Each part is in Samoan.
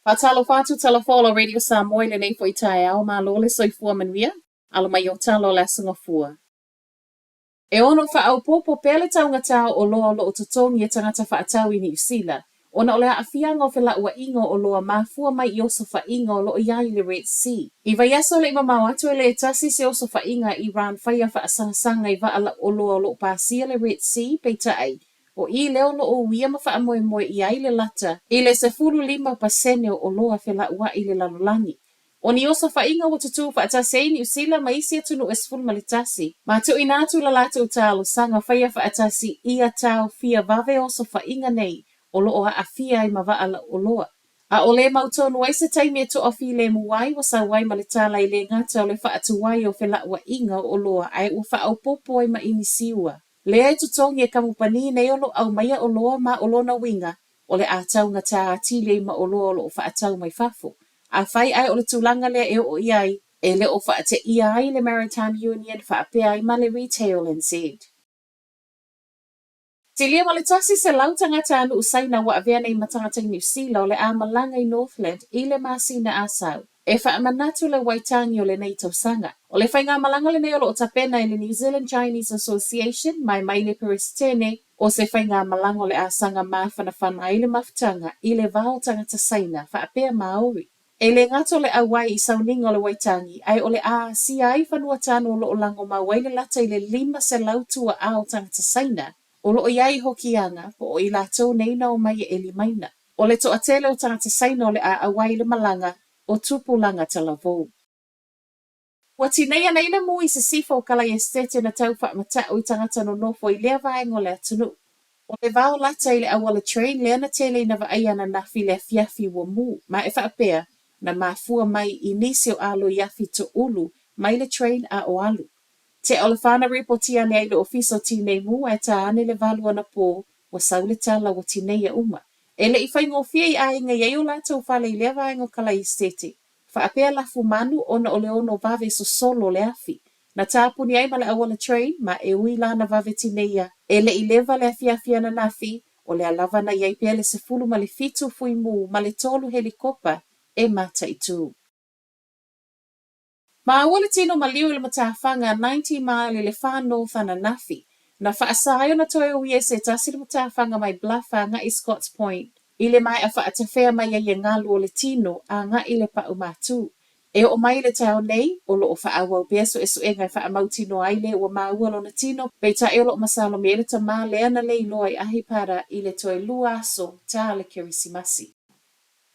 Faatalofa atu Talofa Ola Radio Samoa i lenei foi taeao, malo le soifua manuia, alo mai o tala o le Aso Gafua. E ono faaopoopo pea le taugata o oloa o lo o totogi e tagata faatau i Niu Sila, ona o le aafiaga o felauaiga o oloa mafua mai i osofaiga o lo o i ai i le Red Sea. I vaiaso le i mamao atu e le tasi se osofaiga a Iran faia faasagasaga i vaa lau oloa o lo o pasia le Red Sea, peitai, o i lea o lo o uia ma faamoemoe i ai le lata i le 15% o oloa felauai i le lalolagi. O ni osofaiga ua tutū faatasi ai Niu Sila ma isi atunuu e 11, ma tuuina atu la latou talosaga faia faatasi ia taofia vave osofaiga nei o lo o aafia ai ma vaa lau oloa. A o le mautonu ai se taimi e toafilemu ai ua sau ai ma le tala e le gata o le faatuai o felauaiga o oloa ae ua faaopoopo ai ma inisiua lea e totogi e kamupani nei o lo o aumaia oloa ma o lona uiga o le a taugata atili ai ma oloa o lo o faatau mai fafo. Afai ae o le tulaga lea e oo i ai, e le o faateia ai le Maritime Union faapea ai ma le Retail NZ. Silia ma le 100 tagatanuu Saina ua avea nei ma tagata Niu Sila o le a malaga i Northland i le masina Asau e faamanatu le Waitangi o lenei tausaga. O le faigamalaga lenei o lo o tapena e le New Zealand Chinese Association mai mai le Peresetene o se faigamalaga o le a saga mafanafana ai le mafutaga i le va o tagata Saina faapea Maori. E le gata o le ʻauai i sauniga o le Waitangi, ae o le a asia ai fanua tanu o lo o lagomau ai le lata i le 500 tuaʻa o tagata Saina o lo o i ai i Hokianga, po o i latou nei na omai e ʻeli maina. O le toatele o tagata Saina o le a ʻauai i le malaga o tupulaga talavou. Ua tineia nei le mū i sisifo o Kalaiestete na tau faamataʻu i tagata nonofo i lea vaega o le atunuu. O le vao lata i le auala train lea na tele ina vaaia ananafi i le afiafi ua mū, ma e faapea, na mafua mai i nisi o alo i afi toʻulu mai le train a o alu. Tea o le fa na ripotia ane ai le ofisa o Tinei Mu ae tā ane le valu anapō, ua sau le tala ua tineia uma. E le i faigofie i aiga i ai o latou fale i lea vaega o Kalaiestete. Faapea lafumanu ona o le ono vave sosolo o le afi. Na tāpuni ai ma le auala train, ma e ui la na vave tineia, e le i leva le afiafi ananafi, o lea lava na i ai pea le 17 fuimu ma le tolu helikopa e mataitū. Maua le tino maliu i le matafaga 90 mile i le Far North ananafi. Na faasa ai ona toe uia e se tasi le matafaga mai Bluff agai Scotts Point i le maea faatafea mai ai e galu o le tino agai i le pau matū. E oo mai i le taeao nei, o lo o faaauau pea suesuega e faamautinoa ai le ua maua lona tino, peitai o lo o masalomia ai le tamā lea na le iloa i Ahipara i le toe lua aso tā le Kerisimasi.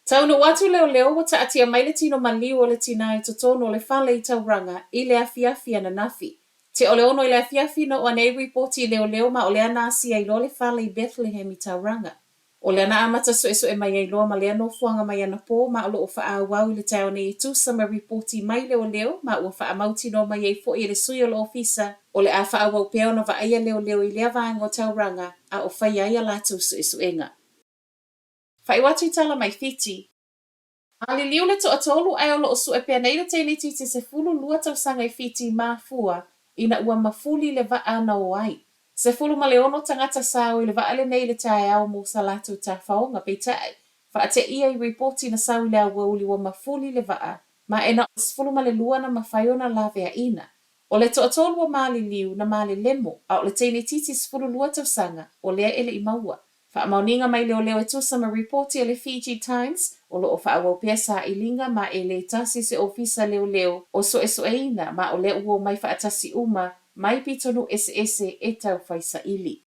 Taunuu atu leoleo ua taatia mai le tino maliu o le tinā i totonu o le fale i Tauranga i le afiafi ananafi. Te o le ono i le afiafi na oo ane ai ripoti i leoleo ma o lea na asia ai loa le fale i Bethlehem i Tauranga. O lea na amata suesue mai ai loa ma lea nofoaga mai anapō ma o lo o faaauau i le taeao nei e tusa ma ripoti mai leoleo ma ua faamautinoa mai ai foi e le sui o le ofisa o le a faaauau pea ona vaaia leoleo i lea vaega o Tauranga a o faia ai a latou suesuega. Faaiu atu i tala mai Fiti. Maliliu le toatolu ae o lo o sue pea nei le teineitiiti 12 tausaga i Fiti mafua ina ua mafuli le vaa na o ai. 16 tagata sa o i le vaa lenei i le taeao mo sa latou tafaoga, peitai, faateia i ripoti na sau i le aoauli ua mafuli le vaa ma e na o le 12 na mafai ona laveaina. O le toatolu ua maliliu na malelemo, a o le teineitiiti 12 tausaga, o lea e le i maua. Faamaoniga mai leoleo e tusa ma ripoti a le Fiji Times, o lo o faaauau pea sailiga ma e le tasi se ofisa leoleo o suesueina ma o lea ua omai faatasi uma mai pitonuu eseese e tau fai saili.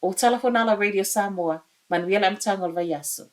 O Tala Fonala Radio Samoa, manuia le amataga o le vaiaso.